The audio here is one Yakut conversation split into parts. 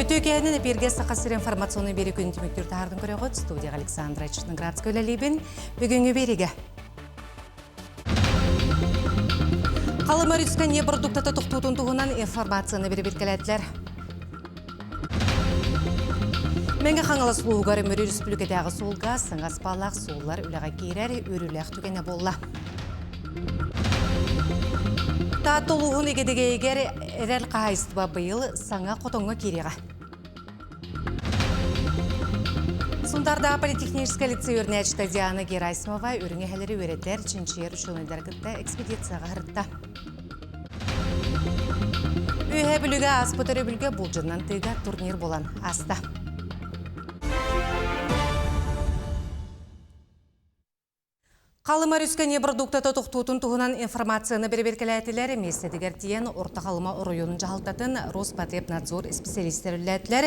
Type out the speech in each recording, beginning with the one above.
Үтүөкээнин эпииргэ Саха сирин информационный биэри күн түмүктүүр таһаардын көрөҕүт. Студияҕа Александра Черноградская үлэлиибин. Бүгүҥҥү биэригэ. Халыма өрүскэ не продуктата тохтуутун туһунан информацияны бирибиркэлээтилэр. Мэҥэ Хаҥалас улууһугар Мүрү Өрөспүүбүлүкэтээҕи суолга саҥа аспааллаах суоллар үлэҕэ киирэр үөрүүлээх түгэнэ буолла. Таатта улууһун Игидигэйигэр эрэл хаһаайыстыба быйыл саҥа хотоҥҥо киириэҕэ. Сунтаардаах политехническай лицей үөрэнээччитэ Диана Герасимова үрүҥ эһэлэри үөрэтэр, чинчийэр учуонайдары кытта экспедицияҕа сырытта. Үөһээ Бүлүүгэ ааспыт өрөбүлгэ булдьунан тыыга турнир буолан ааста. Халыма өрүскэ ньиэп тохтуутун туһунан информацияны бэрэбиэркэлээтилэр. Миэстэтигэр тиийэн Орто Халыма оройуонун дьаһалтатын Роспотребнадзор исписэлиистэрэ үлэлээтилэр.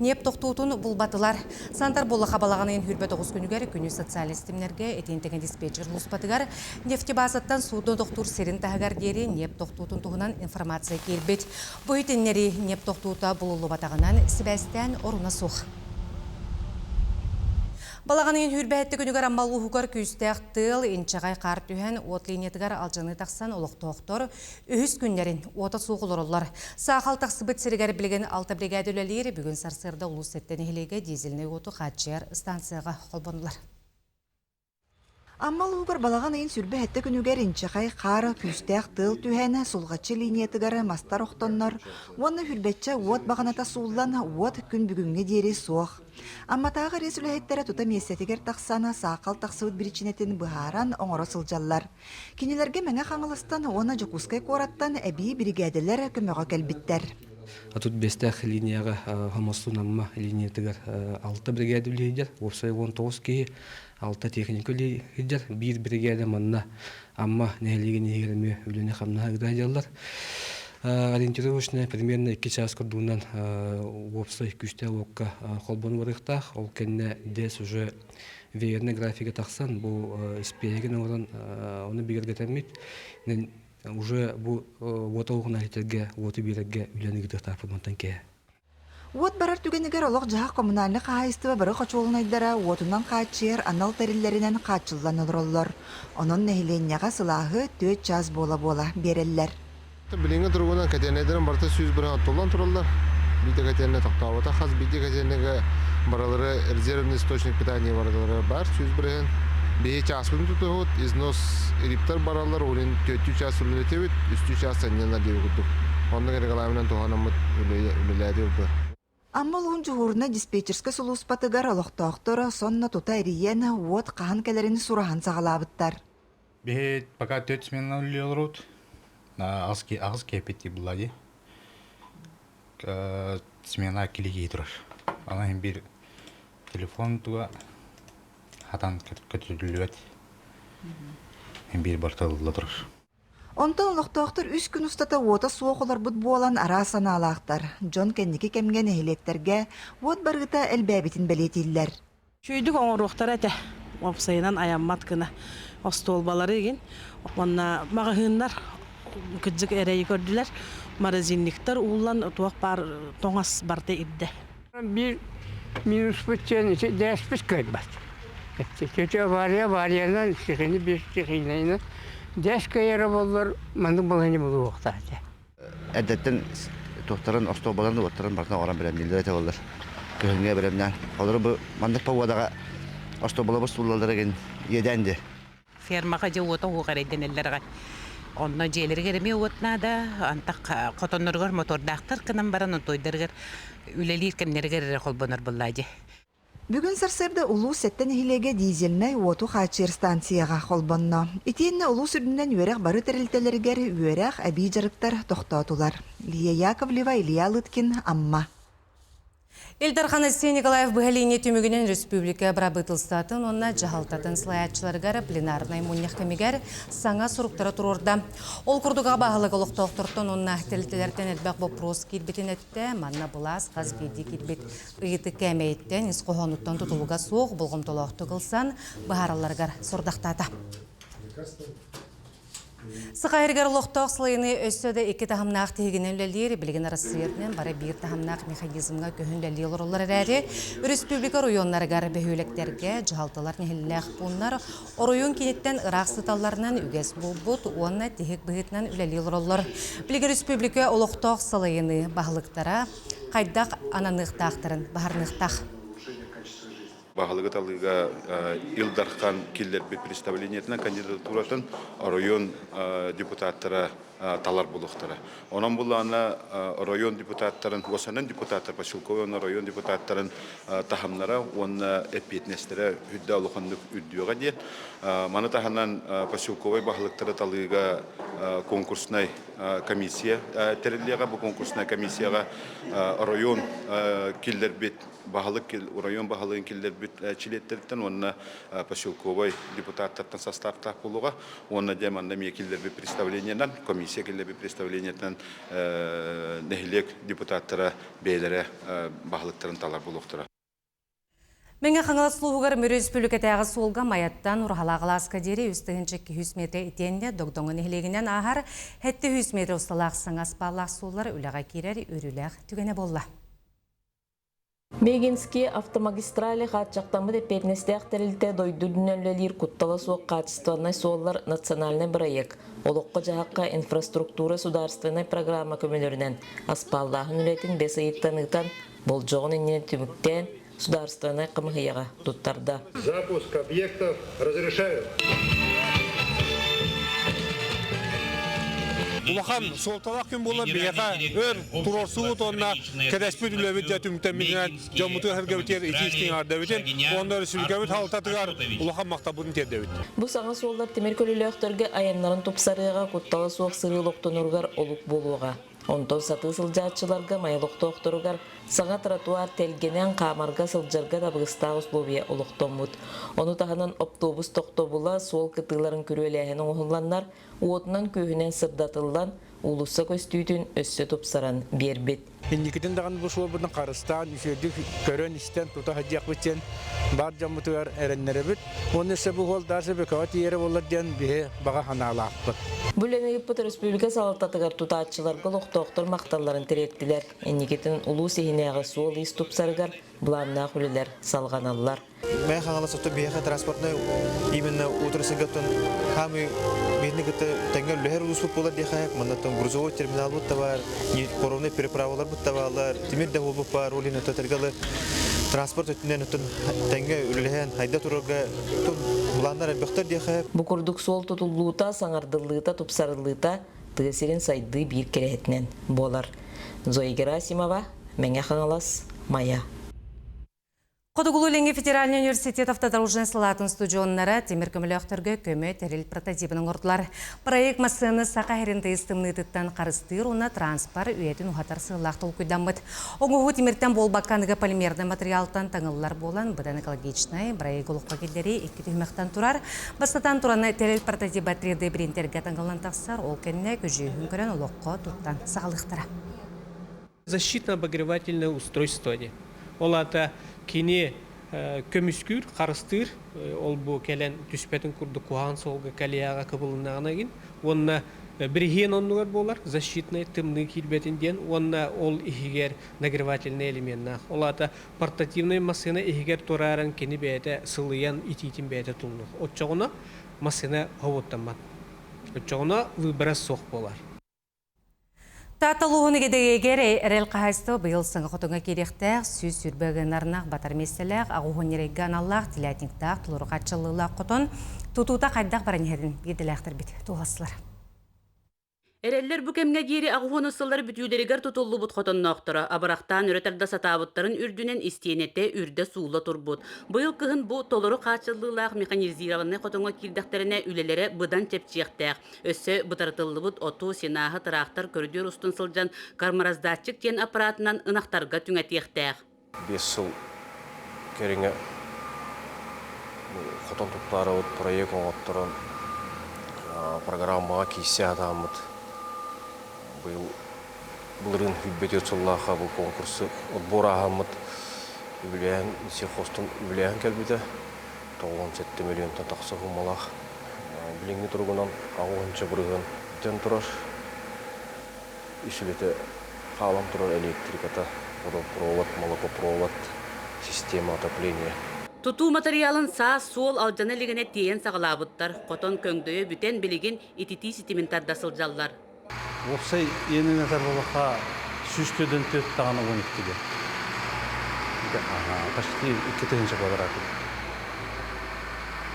Ньиэп тохтуутун булбатылар. Сантар буоллаха балаҕан ыйын 29 күнүгэр күнү социальнай ситимнэргэ итиин тэҥэ диспетчер сулууспатыгар нефтебазаттан судно тохтуур сирин таһыгар диэри ньиэп тохтуутун туһунан информация киирбит. Бу иһитиннэрии ньиэп тохтуута булуллубатаҕынан сибээстээн оруна суох. Балаҕан ыйын сүүрбэһэтти күнүгэр Амма улууһугар күүстээх тыал, инчэҕэй хаар түһэн, уот линиятыгар алдьаныы тахсан олохтоохтор үһүс күннэрин уота суох олороллор. Саахал тахсыбыт сиригэр билигин алта бригада үлэлиир, бүгүн сарсыарда улуус сэттэ нэһилиэгэ дизельнэй уоту хааччыйар станцияҕа холбонулар. Амма улууһугар балаҕан ыйын 27 күнүгэр инчэҕэй хаар, күүстээх тыал түһэн, Сулҕаччы линиятыгар мастар охтоннор уонна хүрбэччэ уот баҕаната сууллан, уот күн бүгүҥҥэ диэри суох. Амматааҕы рейс үлэһиттэрэ тута миэстэтигэр тахсан, саахал тахсыбыт биричиинэтин быһааран оҥоро сылдьаллар. Кинилэргэ Мэҥэ Хаҥаластан уонна Дьокуускай куораттан эбии биригээдэлэр көмөҕө кэлбиттэр. Тут биэстээх линияҕа Хомостун Амма линиятыгар алта биригээдэ үлэлиир, уопсай 19 киһи алта техника үлэлиир. Биир биригээдэ манна Амма нэһилиэгин иһигэр эмиэ үлэни-хамнаһы ыыта сылдьаллар. Ориентировочная примерно 2 чаас курдугунан уопсай күүстээх уокка холбону барыахтаах. Ол кэннэ ДЭС уже веерная графига тахсан бу испиэһэгин оҥорон ону бигэргэтэммит. Уже бу уот оҕуна иһитэргэ, уоту биэрэргэ үлэни ыытыахтаахпыт мантан киэһэ. Уот барар түгэнигэр олох-дьаһах коммунальнай хаһаайыстыба бары хочуолунайдара уотунан хааччыйар анал тэриллэринэн хааччыллан олороллор. Онон нэһилиэнньэҕэ сылааһы түөрт чаас буола-буола биэрэллэр. Билиҥҥи туругунан котельнайдарын барыта 100% оттуллан тураллар. Биир да котельнай тохтообото. Хас биирдии котельнайга барылары резервный источник питания барылары баар 100%. Биһи чааспытын тутуһут, износ риптэр бараллар, улин түөртүү чаас үлэлэтибит, үстүү чаас санньанар диэби курдук. Оннук регламенынан туһанаммыт үлэлээтибит. Амма улууһун дьуһуурунай диспетчерскэй сулууспатыгар олохтоохтор сонно тута эрийэн, уот хаһан кэлэрин сураһан саҕалаабыттар. Биһи пока төрт смена үлэлии олорут. Аҕыс киэппит буолла дии. Смена килигии турар. Аны биир телефон туга хатан көтүллүбэт. Биир барыта ылылла турар. Онтон олохтоохтор үс күн устата уота суох олорбут буолан араас санаалаахтар. Дьон кэнники кэмҥэ нэһилиэктэргэ уот барыыта элбээбитин бэлиэтииллэр. Үчүгэйдик оҥоруохтара этэ. Уопсайынан айаммат гына остуолбалары игин. Уонна маҕаһыыннар кырдьык эрэйи көрдүлэр. Морозильниктар ууллан туох баар тоҥас барыта ирдэ. Биир минуспут диэн ити дээспит кыайбат. Ити авария авариянан стихийни биир стихийнайынан дээс кыайара буоллар маннык балаһыанньа булуохтаах этэ. Эрдэттэн туохтарын остуолбаларын уоттарын барытын оҥорон бэлэмнииллэр этэ буоллар. Кыһыҥҥы бэлэмнээн. Олору бу маннык погодаҕа остуолбаларбыт сууллаллар игин иэдээн дии. Фермаҕа дьэ уота уһук эрэйдэнэллэр аҕай. Онно дьиэлэригэр эмиэ уот наада, антах хотонноругар мотордаахтар гынан баран онтуойдарыгар үлэлиир кэмнэригэр эрэ холбонор буоллаа дии. Бүгүн сарсыарда улуус сэттэ нэһилиэгэ дизельнэй уоту хааччыйар станцияҕа холбонно. Итиэннэ улуус үрдүнэн үөрэх бары тэрилтэлэригэр үөрэх, эбии дьарыктар тохтоотулар. Лия Яковлева, Илья Лыткин, Амма. Ил Дархан Айсен Николаев быһа линия түмүгүнэн республика бырабыыталыстыбатын уонна дьаһалтатын салайааччыларыгар пленарнай мунньах кэмигэр саҥа суруктары туруорда. Ол курдук аҕа баһылык олохтоохтортон уонна тэрилтэлэртэн элбэх боппуруос киирбитин эттэ. Манна былаас хас биирдии киирбит ыйытык кээмэйиттэн, ис хоһоонуттан тутулуга суох болҕомтолоохтук ылсан быһааралларыгар сорудахтаата. Саха сиригэр олохтоох сылайыны өссө да икки таһымнаах тиһигинэн үлэлиир, билигин Арассыыйа үрдүнэн бары биир таһымнаах механизмҥа көһөн үлэлии олороллор эрээри, өрөспүүбүлүкэ оройуоннарыгар, бөһүөлэктэргэ дьаһалталар нэһилиэлээх пууннар оройуон кииниттэн ыраах сыталларынан үгэс буолбут уонна тиһик быһыытынан үлэлии олороллор. Билигин өрөспүүбүлүкэ олохтоох салайыныы баһылыктара хайдах ананыахтаахтарын баһарыныахтаах. Баһылыгы талыыга Ил Дархан киллэрбит представлениетынан кандидатуратын оройуон депутаттара талар буолуохтара. Онон буллаана оройуон депутаттарын, уосанан депутаттар, поселковой уонна оройуон депутаттарын таһымнара уонна эппиэтинэстэрэ үрдэ улаханнык үрдүөҕэ диэн. Маны таһынан поселковай баһылыктары талыыга конкурснай комиссия тэриллиэҕэ. Бу конкурснай комиссияҕа оройуон киллэрбит баһылык оройуон баһылыгын киллэрбит чилиэттэриттэн уонна поселковай депутаттартан састааптаах буолуоҕа уонна дьэ манна эмиэ киллэрбит представлениенан комиссия киллэрбит представлениетынан нэһилиэк депутаттара бэйэлэрэ баһылыктарын талар буолуохтара. Мэҥэ Хаҥалас улууһугар Мүрү Республикатааҕы суолга Майаттан Ураһалаах алааска диэри 3200 метр итиэннэ Догдоҥо нэһилиэгинэн ааһар 700 метр усталаах саҥа аспааллаах суоллар үлэҕэ киирэр үөрүүлээх түгэнэ буолла. Мегинские автомагистрали хааччахтаммыт эппиэтинэстээх тэрилтэ дойду үрдүнэн үлэлиир куттала суох хаачыстыбаннай суоллар национальнай бырайыак олоххо-дьаһахха инфраструктура судаарственнай программа көмөлөрүнэн аспааллааһын үлэтин бэс ыйыттан ыытан, болдьоҕун иннинэ түмүктээн, судаарственнай хамыһыйаҕа туттарда. Запуск объектов разрешаю. Улахан суолталаах күн буолар биһиэхэ өр туруорсубут уонна кэтэспит үлэбит дьэ түмүктэммитинэн дьоммутугар сэргэбитигэр итии-истиҥ эҕэрдэбитин уонна өрөспүүбүлүкэбит халтатыгар улахан махталбытын тиэрдэбит. Бу саҥа суоллар тимир көлөлөөхтөргө айаннарын тупсарыаҕа, куттала суох сырыы олохтоноругар олук буолуоҕа. Онтон сатыы сылдьааччыларга, май олохтоохторугар саҥа тротуар тэлгэнэн хаамарга сылдьарга табыгастаах условия олохтоммут. Ону таһынан оптуобус тохтобула, суол кытыыларын күрүөлээһин оҥоһулланнар, уотунан-күөһүнэн сырдатыллан, уулусса көстүүтүн өссө тупсаран биэрбит. Инникитин даҕаны бу суолбутун харыстаан, үчүгэйдик көрөн-истэн тута сылдьыахпыт диэн бар дьоммутугар эрэннэрэбит. Уонна өссө бу уол дальше бөкөҕө тиийэрэ буоллар диэн биһи баҕа санаалаахпыт. Бу үлэни ыыппыт республика салалтатыгар тутааччыларга олохтоохтор махталларын тириэртилэр. Инникитин улуус иһинээҕи суол-иис тупсарыгар былааннаах үлэлэр салҕаналлар. Мэҥэ Хаҥалас отто биһиэхэ транспортнай именно отрасльгаттан хаамыы биһини кытта тэҥҥэ үлэһэр улууспут буолар диэхэ маннаттан грузовой терминалбыт да баар, паромнай переправаларбыт да бааллар, тимир да буолбут баар, ол иһин оттон транспорт өттүнэн оттон тэҥҥэ үлэлэһэн хайда турарга былааннар элбэхтэр диэхэ. Бу курдук суол тутуллуута, саҥардыллыыта, тупсарыллыыта тыа сирин сайдыы биир кэрэһитинэн буолар. Зоя Герасимова, Мэҥэ Хаҥалас, Майа. Хотугулуу-Илиҥҥи федеральнай университет автодорожнай салаатын устудьуоннара тимир көмөлөөхтөргө көмө тэрил прототибын оҥордулар. Проект массыынаны Саха сирин тыйыс тымныытыттан харыстыыр уонна транспорт үйэтин уһатар сыаллаах толкуйдаммыт. Оҥоһуу тимиртэн буолбакка аныгы полимернай материалтан таҥыллар буолан, быдан экологичнай проект олоххо киллэрии икки түһүмэхтэн турар. Бастатан туран, тэрил прототиба 3D принтергэ таҥыллан тахсар, ол кэннэ көдьүүһүн көрөн олоххо туттан саҕалыахтара. Защитно-обогревательное устройство диэн. Ол аата кини көмүскүүр, харыстыыр, ол бу кэлэн түспэтин курдук куһаҕан суолга кэлиэҕэ кыбылыннаҕына игин уонна бириһиэн оннугар буолар защитнай тымныы киирбэтин диэн уонна ол иһигэр нагревательный элеменнаах. Ол аата портативнай массыына иһигэр турааран кини бэйэтэ сылыйан итиитин бэйэтэ туллуох. Оччоҕуна массыына хобуттаммат. Оччоҕуна выброс суох буолар. Таатта улууһун Игэдэгийигэр эрэл хаһаайыстыба быйыл саҥа хотоҥҥо киириэхтээх 120 гынарнаах батар миэстэлээх, аҕуһун ньирэйгэ аналлаах телятниктаах толору хааччыллыылаах хотон тутуута хайдах баран иһэрин биирдэлээхтэрбит туоһастылар. Эрэллэр бу кэмҥэ диэри аҕуһуон сыллар бүтүүлэригэр тутуллубут хотонноохторо абырахтаан өрө тарда сатаабыттарын үрдүнэн истиэнэтэ үрдэ суулла турбут. Быйыл кыһын бу толору хааччыллыылаах механизированнай хотоҥҥо киирдэхтэринэ үлэлэрэ быдан чэпчиэхтээх. Өссө бытарытыллыбыт оту, сенааһы тыраахтар көрүдүөр устун сылдьан кормораздатчик диэн аппаратынан ынахтарга түҥэтиэхтээх. 5 сыл кэриҥэ хотон туттаарабыт проект оҥотторон программаҕа киирсэ сатааммыт быйыл былырыын 24 сыллаахха бу конкурсу отбор ааһаммыт үбүлээһин сельхозтан үбүлээһин кэлбитэ 97 миллионтан тахса суммалаах. Билиҥҥи туругунан аҕыһынча бырыһыан бүтэн турар. Үс үлэтэ хаалан турар электриката, водопровод, молокопровод, система отопления. Тутуу матырыйаалын саас суол алдьана илигинэ тиэйэн саҕалаабыттар. Хотон көҥдөйө бүтэн билигин ититии ситимин тарда сылдьаллар. Уопсай иэнин этэр буоллахха 104 даҕаны 12-гэ. Почти 2000 квадрат.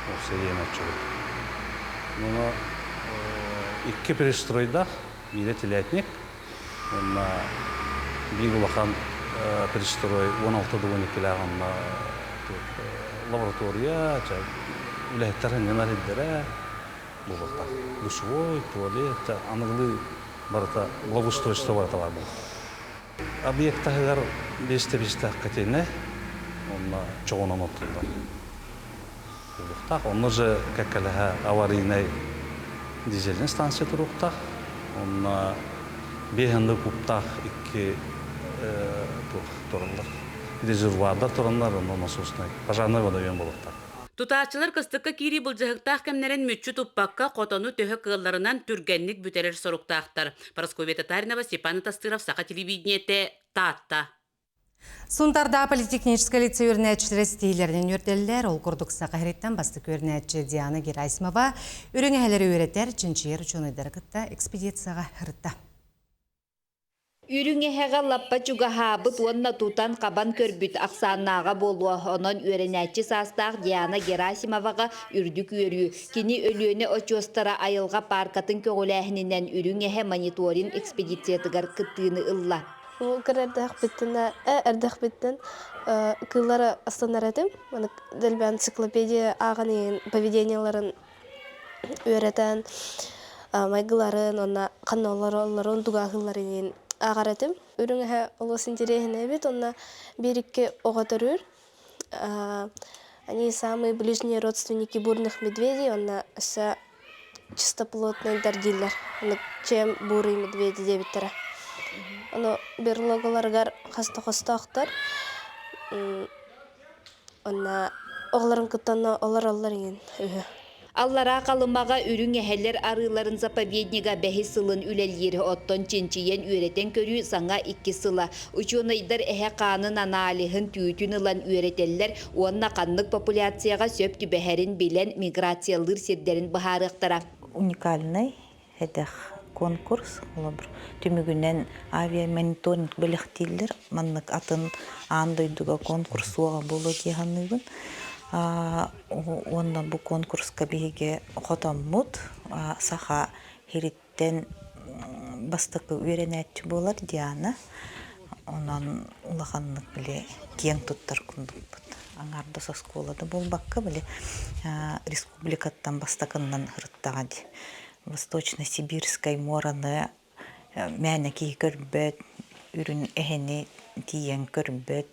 Уопсай иэн оччобут. Муну икки пристройдаах, биирэ телятник, уонна биир улахан пристрой 16 да 12-лээх онно лаборатория, үлэһиттэр сынньанар сирдэрэ, буолуохтаах. Душевой, туалет, аныгылыы барыта благоустройство барыта баар буолуохтаах. Объект таһыгар биэстэ-биэстээх котельнай, онно чоҕунан оттуллар буолуохтаах. Онно же кэккэлэһэ аварийнай дизельнай станция туруохтаах. Онно биэһэнлик кубтаах икки туох тураллар. Резервуардар тураннар, онно насоснай пожарнай водоем буолуохтаах. Тутааччылар кыстыкка киирии былдьаһыктаах кэмнэрин мүччү туппакка, хотону төһө кыалларынан түргэнник бүтэрэр соруктаахтар. Парасковья Татаринова, Степан Атастыров, Саха телевидениетэ, Таатта. Сунтарда политехническай лицей үөрэнээччилэрэ ситиһиилэринэн үөрдэллэр. Ол курдук Саха сириттэн бастакы үөрэнээччи Диана Герасимова үрүҥ эһэлэри үөрэтэр, чинчийэр учуонайдары кытта экспедицияҕа сырытта. Үрүҥ эһэҕэ лаппа чугаһаабыт уонна тутан-хабан көрбүт ахсааннааҕа буолуо. Онон үөрэнээччи саастаах Диана Герасимоваҕа үрдүк үөрүү. Кини Өлүөнэ очуостара айылҕа пааркатын көҕүлээһининэн Үрүҥ эһэ мониторинг экспедициятыгар кыттыыны ылла. Кыра эрдэхпиттэн эрдэхпиттэн кыыллары астынар этим. Дэлби энциклопедия ааҕан иһин поведениеларын үөрэтэн майгыларын уонна ханна олороллорун тугааһыылларын иһин ааҕар этим. Үрүҥ эһэ олус интэриэһинэй эбит уонна биир-икки оҕо төрүүр. Они самые ближние родственники бурных медведей уонна өссө чистоплотныйдар дииллэр. Чем бурые медведи диэбиттэрэ. Ону берлогаларыгар хас да хостоохтор. Онно оҕолорун кытта онно олороллор иҥин үһү. Аллараа Халымаҕа үрүҥ эһэлэр арыыларын заповеднига бэһис сылын үлэлиир, оттон чинчийэн үөрэтэн көрүү саҥа иккис сыла. Учуонайдар эһэ хаанын аналиһын түүтүн ылан үөрэтэллэр уонна ханнык популяцияҕа сөп түбэһэрин билэн миграциялыыр сирдэрин быһаарыахтара. Уникальнай Эдэх конкурс, холобур, түмүгүнэн авиамониторинг бэлэхтииллэр. Маннык атын аан дойдуга конкурс суоҕа буолуо дии саныыбын. Уонна бу конкурска биһиги хотоммут саха сириттэн бастакы үөрэнээччи буолар Диана. Онон улаханнык били киэн туттар курдукпут. Аҥаардас оскуолада буолбакка били республикаттан бастакыннан ырыттаҕа дии. Восточно-Сибирскай муораны мээнэ киһи көрбөт, үрүҥ эһэни тиийэн көрбөт,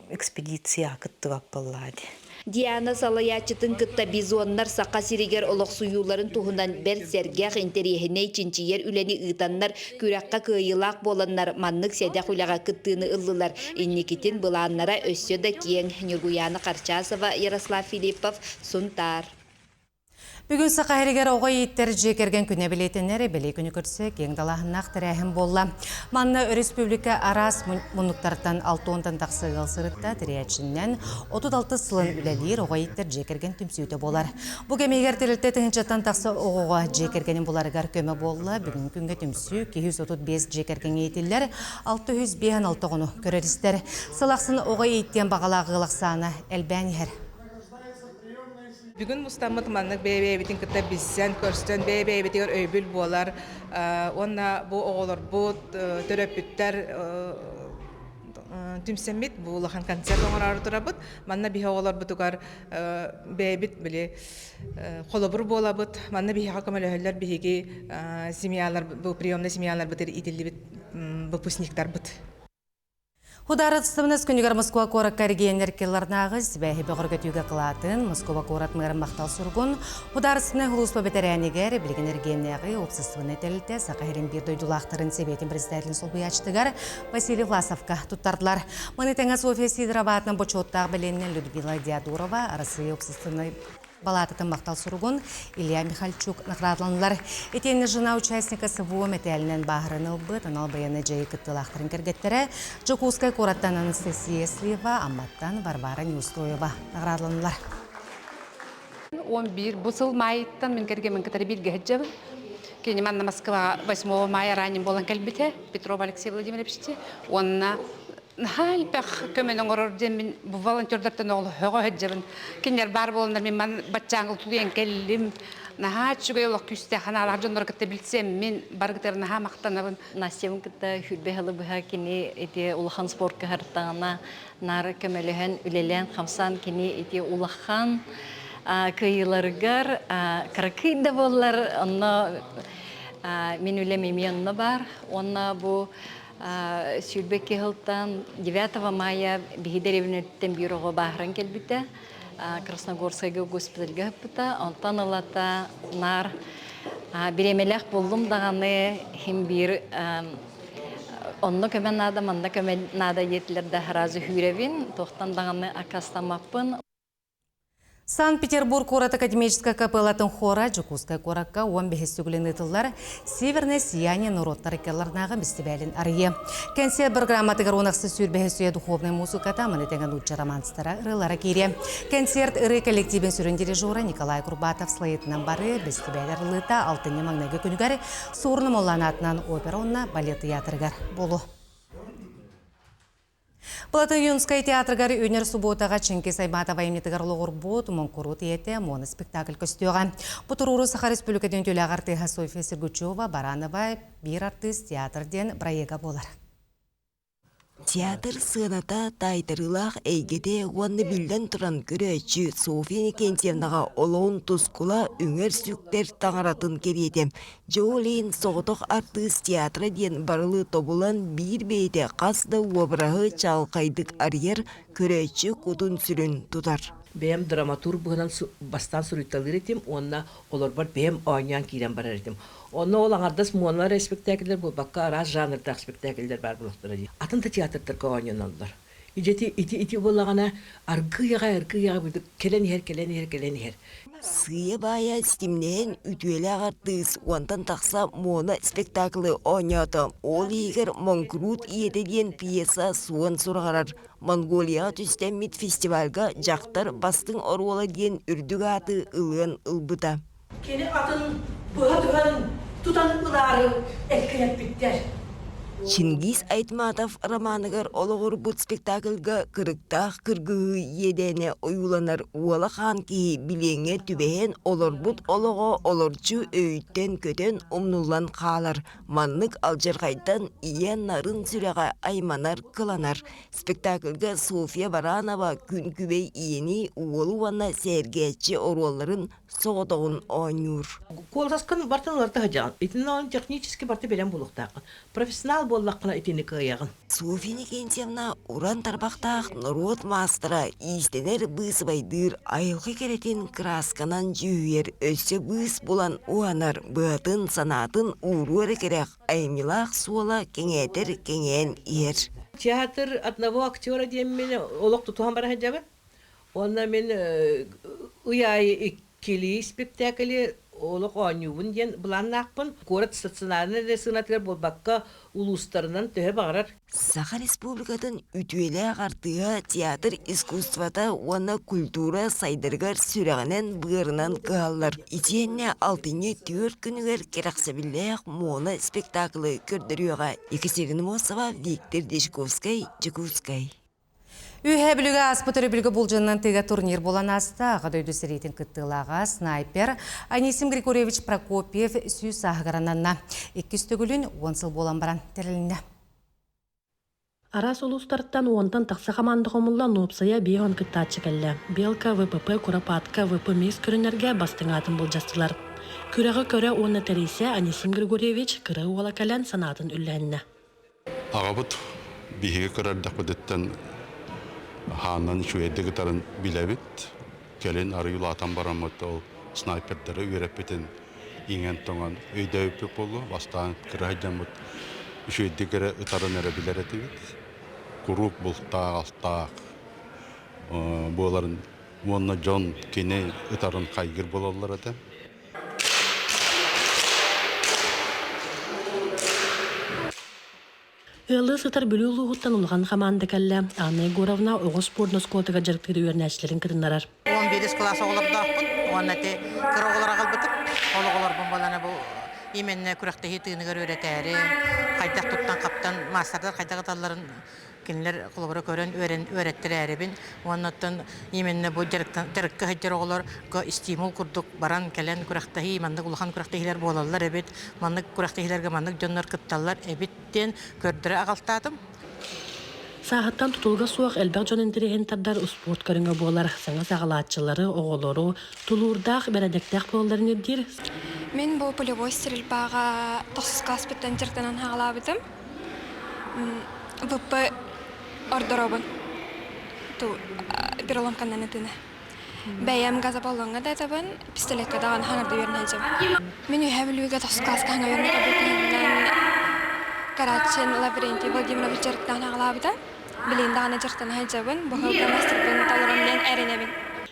экспедицияҕа кыттыбат буоллаҕа дии. Диана салайааччытын кытта бизоннар Саха сиригэр олохсуйууларын туһунан бэрт сэргэх, интэриэһинэй чинчийэр үлэни ыытаннар, күрэххэ кыайыылаах буоланнар маннык сэдэх үлэҕэ кыттыыны ыллылар. Инникитин былааннара өссө да киэҥ. Ньургуйаана Харчасова, Ярослав Филиппов, Сунтаар. Бүгүн Саха сиригэр оҕо ииттэр дьиэ кэргэн күнэ бэлиэтэнэр, бэлиэ күнү көрсө киэҥ далааһыннаах тэрээһин буолла. Манна өрөспүүбүлүкэ араас муннуктартан 60-тан тахса ыал сырытта, тэрийээччинэн 36 сылын үлэлиир оҕо ииттэр дьиэ кэргэн түмсүүтэ буолар. Бу кэмигэр тэрилтэ тыһыынчаттан тахса оҕоҕо дьиэ кэргэнин буларыгар көмө буолла. Бүгүҥҥү күҥҥэ түмсүү 235 дьиэ кэргэҥҥэ иитиллэр, 656 оҕону көрөр-истэр. Сыл ахсын оҕо ииттиэн баҕалаах ыал ахсаана элбээн иһэр. Бүгүн мустаммыт маннык бэйэ-бэйэбитин кытта билсэн, көрсөн, бэйэ-бэйэбитигэр өйөбүл буолар уонна бу оҕолорбут, төрөппүттэр түмсэммит бу улахан концерт оҥороору турабыт. Манна биһи оҕолорбутугар бэйэбит били холобур буолабыт. Манна биһиэхэ көмөлөһөллөр биһиги семьялар, бу приемный семьяларбытыгар иитиллибит выпускниктарбыт. Худаарыстыбаннас күнүгэр Москва куоракка эргиэннэр кылларнааҕы сибээһи бөҕөргөтүүгэ кылаатын, Москва куорат мэрин махтал суругун, Худаарыстыбаннай сулууспа бэтэрээнигэр, билигин эргиэннээҕи уопсастыбаннай тэрилтэ Саха сирин биир дойдулаахтарын сэбиэтин председателин солбуйааччытыгар Василий Власовка туттардылар. Маны тэҥэ Софья Сидорова аатынан бочуоттаах бэлиэннэн Людмила Диадорова Арассыыйа уопсастыбаннай. Балаататын махтал суругун Илья Михальчук наградаланылар. Итиэннэ жена участника СВО мэтээлинэн бааһыран ылбыт анал байыаннай дьайыы кыттыылаахтарын кэргэттэрэ Дьокуускай куораттан Анастасия Слива, Амматтан Варвара Неустроева наградаланылар. 11 бу сыл маайыттан мин кэргэммин кытары бииргэ сылдьабын. Кини манна Москваҕа 8 мая ранен буолан кэлбитэ, Петров Алексей Владимирович уонна наһаа элбэх көмөнү оҥорор диэн мин бу волонтердартан оҕо сылдьабын. Кинилэр баар буоланнар мин ман баччааҥҥа тулуйан кэллим. Наһаа үчүгэй олох күүстээх санаалаах дьоннору кытта билсэммин, барыгытыгар наһаа махтанабын. Настябын кытта хүрбэ сылы быһа кини ити улахан спортка сырыттаҕына наар көмөлөһөн үлэлээн хамсаан кини ити улахан кыайыыларыгар кыракый да буоллар онно мин үлэм эмиэ онно баар уонна бу 22 сылтан 9 мая биһи дэриэбинэттэн биир оҕо бааһыран кэлбитэ Красногорскайга госпитальга ыппыта онтон ылата наар бириэмэлээх буллум даҕаны иһин биир онно көмө наада манна көмө наада диэтилэр да сразу хүүрэбин туохтан даҕаны аккаастаммаппын. Санкт-Петербург куорат академическай капеллатын хора Дьокуускай куоракка 15 сүгүлүн ыытыллар «Северное сияние норуоттар ыккаларынааҕы бэстибээлин арыйыа. Кэнсиэр программатыгар 16 сүүрбэһис үйэ духовнай музыката, маны тэҥэ нуучча романстара ырыалара киириэ. Кэнсиэрт ырыы коллективин сүрүн дирижера Николай Курбатов слайытынан бары бэстибээл арыллыыта алтынньы маҥнайгы күнүгэр Суорун Омоллоон аатынан опера уонна балет тыйаатырыгар буолуо. Платон Юнскай театрыгар үүнэр субуотаҕа Чингиз Айматов айымньытыгар олоҕурбут Моҥкуруут ийэтэ Муона спектакль көстүөҕэ. Бу туруору Саха Республикатын үтүөлээх артыыһа Софья Сергучева Баранова биир артыыс театр диэн бырайыага буолар. Театр сыаната таайтарыылаах эйгэтэ уонна биллэн туран көрөөччү Софья Никентьевнаҕа олоҕун тускула үҥэр-сүктэр таҥаратын кэриэтэ. Джолин соҕотох артыыс театра диэн барылы тобулан биир бэйэтэ хас да уобараһы чаҕылхайдык арыйар, көрөөччү кутун-сүрүн тутар. Бэйэм драматург быһынан бастаан суруйталыыр этим уонна олорбор бэйэм оонньоон киирэн барар этим. Онно ол аҥардас муоналар испэктээкиллэр буолбакка араас жанрдаах испэктээкиллэр баар буолуохтара дии. Атын да театрдарга оонньоноллор. Ити ити ити буоллаҕына аргыый аҕай аргыый аҕай кэлэн иһэр кэлэн иһэр кэлэн иһэр. Сыыйа-баайа ситимнэһэн үтүөлээх артыыс уонтан тахса Муона спектаклы оонньоото. Ол иһигэр «Моҥкуруут ийэтэ» диэн пьеса суон сураҕырар. Монголияҕа түстэммит фестивальга дьахтар бастыҥ оруола диэн үрдүк ааты ылыан ылбыта. Кини атын быһа түһэн тутан ылаары эккирэппиттэр. Чингиз Айтматов романыгар олоҕурбут спектакльга кырыктаах кыргыһыы иэдээнэ ойууланар уола хаан киһи билиэҥҥэ түбэһэн олорбут олоҕо олорчу өйүттэн көтөн умнуллан хаалар. Маннык алдьархайтан ийэ нарын сүрэҕэ айманар, кыланар. Спектакльга Софья Баранова күн күбэй ийэни, уолу уонна сэргээччи оруолларын соҕотоҕун оонньуур. Куоласкын бартын уларыта сылдьаҕын. Итиннэ он технически барты бэлэм буолуохтааххын. Профессионал буоллаххына итини кыайаҕын. Софья Никентьевна уран тарбахтаах норуот маастара иистэнэр быысыбайдыыр айылҕа кэрэтин кыраасканан дьүһүйэр өссө быыс булан уһанар быатын санаатын ууруо эрэ кэрэх айымньылаах суола кэҥээтэр кэҥээн иһэр. Театр одного актера диэммин олох тутуһан бара сылдьабын. Уонна мин ый аайы иккилии спектакли олох оонньуубун диэн былааннаахпын. Куорат стационарнай эрэ сыанатыгар буолбакка, улуустарынан төһө баҕарар. Саха Республикатын үтүөлээх артыыһа театр искусствота уонна культура сайдарыгар сүрэҕинэн-быарынан кыһаллар. Итиэннэ алтынньы түөрт күнүгэр кэрэхсэбиллээх Муона спектаклы көрдөрүөҕэ. Екатерина Мосова, Виктор Дьячковскай, Дьокуускай. Үөһээ Бүлүүгэ ааспыт өрөбүлгэ булдьанан тыга турнир буолан ааста. Аҕа дойду сэриитин кыттыылааҕа снайпер Анисим Григорьевич Прокопьев сүүс сааһыгар ананна. Иккис төгүлүн уон сыл буолан баран тэрилиннэ. Араас улуустартан уонтан тахса хамаанда хомуллан уопсайа биэс уон кыттааччы кэллэ. Белка, ВПП, Куропатка, ВП Мисс көрүнэргэ бастыҥ аатын былдьастылар. Күрэҕи көрө уонна тэрийсэ Анисим Григорьевич кыра уола кэлэн санаатын үллэһиннэ. Аҕабыт биһиги кыра эрдэхпититтэн хаанынан үчүгэйдик ытарын билэбит. Кэлин арыый улаатан бараммыт ол снайпердары үөрэппитин иҥэн-тоҥон өйдөөбүппүт буолуо. Бастаан кыра сылдьаммыт үчүгэйдик эрэ ытарын эрэ билэр этибит. Куруук бултаах-алтаах буоларын Уонна дьон кини ытарын хайгыр буолаллар этэ. Ыаллыы сытар Бүлүү улууһуттан улахан хамаанда кэллэ. Анна Егоровна оҕо спордун оскуолатыгар дьарыктыыр үөрэнээччилэрин кытыннарар. 11 кылаас оҕолордоохпун уонна ити кыра оҕолор аҕалбытым. Ол оҕолорбун балана бу именно күрэхтэһии тыыныгар үөрэтээри, хайдах туттан-хаптан, маастардар хайдах ыталларын кинилэр холобура көрөн үөрэн үөрэттэрээрибин уонна оттон именно бу дьарыкка сылдьар оҕолорго стимул курдук баран кэлэн күрэхтэһии маннык улахан күрэхтэһиилэр буолаллар эбит маннык күрэхтэһиилэргэ маннык дьоннор кытталлар эбит диэн көрдөрө аҕалтаатым. Сааһыттан тутулуга суох элбэх дьон интэриэһин тардар успуорт көрүҥэ буолар. Саҥа саҕалааччылары, оҕолору тулуурдаах, бэрээдэктээх буолалларын ирдиир. Мин бу полевой стрельбаҕа тохсус класспыттан дьарыктанан хаалаабытым. ВП ордоробун ту переломканнан ытыны. Бэйэм газобаллоҥҥа да ытабын, пистолетка даҕаны хаҥарда үөрэнэ сылдьабын. Мин Үөһээ Бүлүүгэ тохсус класска хаҥа үөрэнэ кэлбитинэн Карачин Лаврентий Владимирович дьарыктаан аҕалаабыта. Билигин даҕаны дьарыктана сылдьабын, бу сылга мастербын толором диэн эрэнэбин.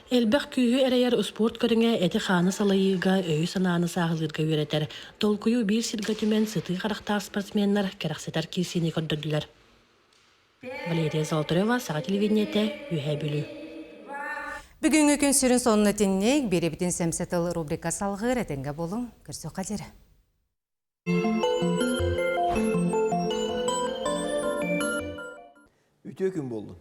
Элбэх күүһү эрэйэр успуорт көрүҥэ эти-хааны салайыыга, өйү-санааны сааһылыырга үөрэтэр. Толкуйу биир сиргэ түмэн сытыы харахтаах спортсменнар кэрэхсэтэр киирсиини көрдөрдүлэр. Валерия Золотарева, Саха телевидениетэ, Үөһээ Бүлүү. Бүгүҥҥү күн сүрүн сонуна итинник, биэрэбитин сэмсэ тыл рубрика салҕыыр этэҥҥэ буолуҥ, көрсүөххэ диэри. Үтүө күн буоллун.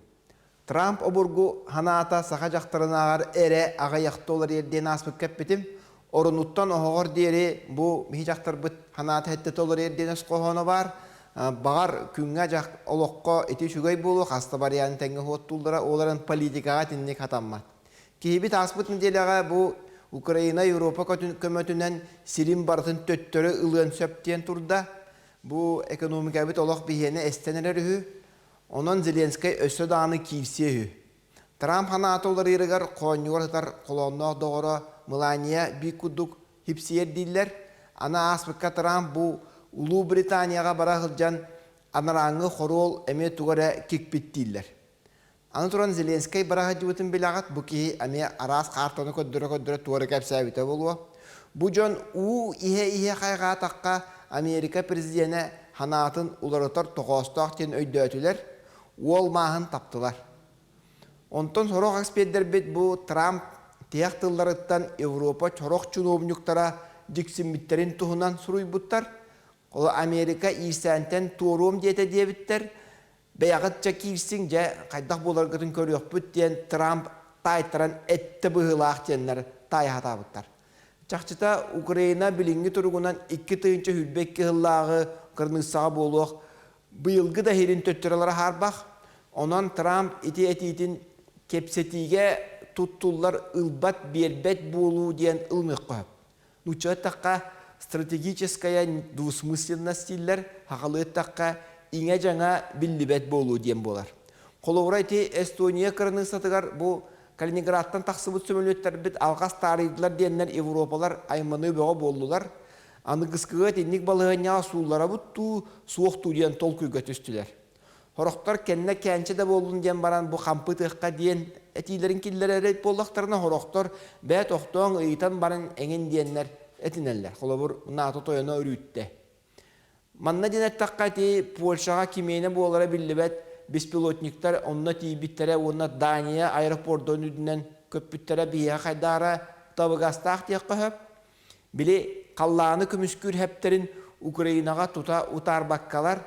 Трамп обургу ханаата саха дьахтарынааҕар эрэ аҕыйахта олорор диэн ааспыкка эппитим. Орунуттан оһоҕор диэри бу биһи дьахтарбыт ханаата хэттэ толорор диэн өс хоһооно баар. Баҕар күҥҥэ дьах олоххо ити үчүгэй буолуо хаста барыйааны тэҥҥэ уоттууллара олорон политикаҕа итинник хатаммат. Киһибит ааспыт нэдиэлэҕэ бу Украина Европа көмөтүнэн сирин барытын төттөрү ылыан сөп диэн турда. Бу экономикабыт олох биһиэнэ эстэн эрэр үһү. Онон Зеленскэй өссө даҕаны киирсиэ үһү. Трамп ханаата уларыйарыгар хоонньугар сытар холоонноох доҕоро Мелания биир курдук хипсийэр дииллэр. Аны ааспыкка Трамп бу Улуу Британияҕа бара сылдьан анарааҥҥы хоруол эмиэ тугу эрэ кикпит дииллэр. Аны туран Зеленскэй бара сылдьыбытын билэҕит, бу киһи эмиэ араас хаартаны көрдөрө-көрдөрө туора кэпсээбитэ буолуо. Бу дьон уу иһэ-иһэ хайҕаатахха Америка президенэ санаатын уларытар тоҕоостоох диэн өйдөөтүлэр, уол мааһын таптылар. Онтон сорох экспердэрбит бу Трамп тиһэх тылларыттан Европа сорох чунуобунньуктара дьиксиммиттэрин туһунан суруйбуттар. Ол Америка иирсээнтэн туоруом диэтэ диэбиттэр, Бэйэҕит дьэ киирсиҥ, дьэ хайдах буоларгытын көрүөхпүт диэн Трамп таайтаран эттэ быһыылаах диэннэр таайа сатаабыттар. Чахчыта, Украина билиҥҥи туругунан 2022 сыллааҕы кырныыссаҕа буолуох быйылгы да иһирин төттөрү хаарбах. Онон Трамп ити этиитин кэпсэтиигэ туттуллар ылбат биэрбэт буолуу диэн ылыныахха сөп. Нуучча эттэххэ, стратегическая двусмысленность дииллэр, сахалыы эттэххэ, иҥэ-дьаҥа биллибэт буолуу диэн буолар. Холобура, ити Эстония кыраныыссатыгар бу Калининградтан тахсыбыт сөмөлүөттэрбит алҕас таарыйдылар диэннэр европалар айманыы бөҕө буоллулар. Аныгыскыга итинник балаһыанньаҕа суулларабыт дуу, суох дуу диэн толкуйга түстүлэр. Сорохтор кэннэ кээнчэ да буоллун диэн баран бу хампы ытыахха диэн этиилэрин киллэрэр буоллахтарына, сорохтор бээ тохтооҥ ыйытан баран эҥин диэннэр этинэллэр. Холобур, НАТО тойоно өрүүттэ. Манна диэн эттэххэ ити Польшаҕа кимиэнэ буолара биллибэт беспилотниктар онно тиийбиттэрэ уонна Дания аэропордун үрдүнэн көппүттэрэ биһиэхэ хайдаара табыгастаах диэххэ сөп. Били халлааны көмүскүүр хэптэрин Украинаҕа тута утаарбаккалар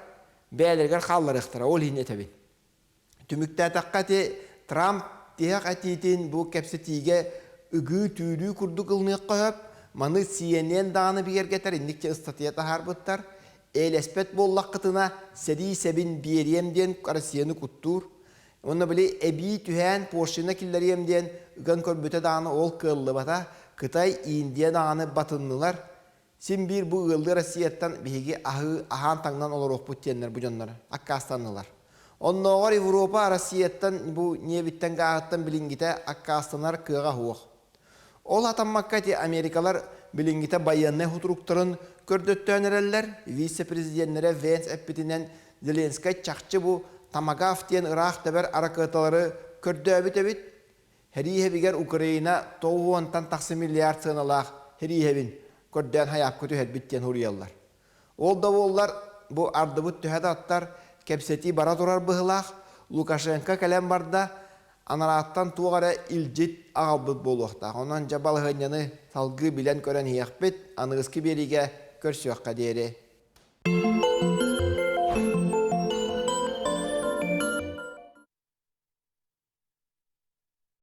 бэйэлэригэр хаалларыахтара, ол иһин этэбин. Түмүктээтэххэ ити Трамп тиһэх этиитин бу кэпсэтиигэ ыгыы-түүрүү курдук ылыныахха сөп. Маны CNN даҕаны бигэргэтэр инникчэ ыстатыйа таһаарбыттар. Эйэлэспэт буоллаххытына сэрии сэбин биэриэм диэн Россияны куттуур. Уонна били эбии түһээн пошлина киллэриэм диэн ыган көрбүтэ даҕаны ол кыаллыбата. Кытай, Индия даҕаны батыннылар. Син биир бу ыаллыы Россияттан биһиги аһыы аһаан таҥнан олоруохпут диэннэр бу дьоннор аккаастаннылар. Оннооҕор Европа Россияттан бу ньиэбиттэн гааһыттан билиҥҥитэ аккаастанар кыаҕа суох. Ол атаммакка ити америкалар билиҥҥитэ байыаннай хутуруктарын көрдөттөөн эрэллэр. Вице-президеннэрэ Венс эппитинэн Зеленскэй чахчы бу Томагавк диэн ыраах тэбэр аракыаталары көрдөөбүт эбит. Һэрииһэбигэр Украина 90-тан тахса миллиард сыаналаах һэрииһэбин көрдөөн хайаапка түһэрбит диэн суруйаллар. Ол да буоллар, бу ардыбыт төһө да аттар, кэпсэтии бара турар быһыылаах, Лукашенко кэлэн барда, анарааттан туох эрэ илдьит аҕалбыт буолуохтаах. Онон дьэ балаһыанньаны салгыы билэн-көрөн иһиэхпит, аныгыскы биэриигэ көрсүөххэ диэри.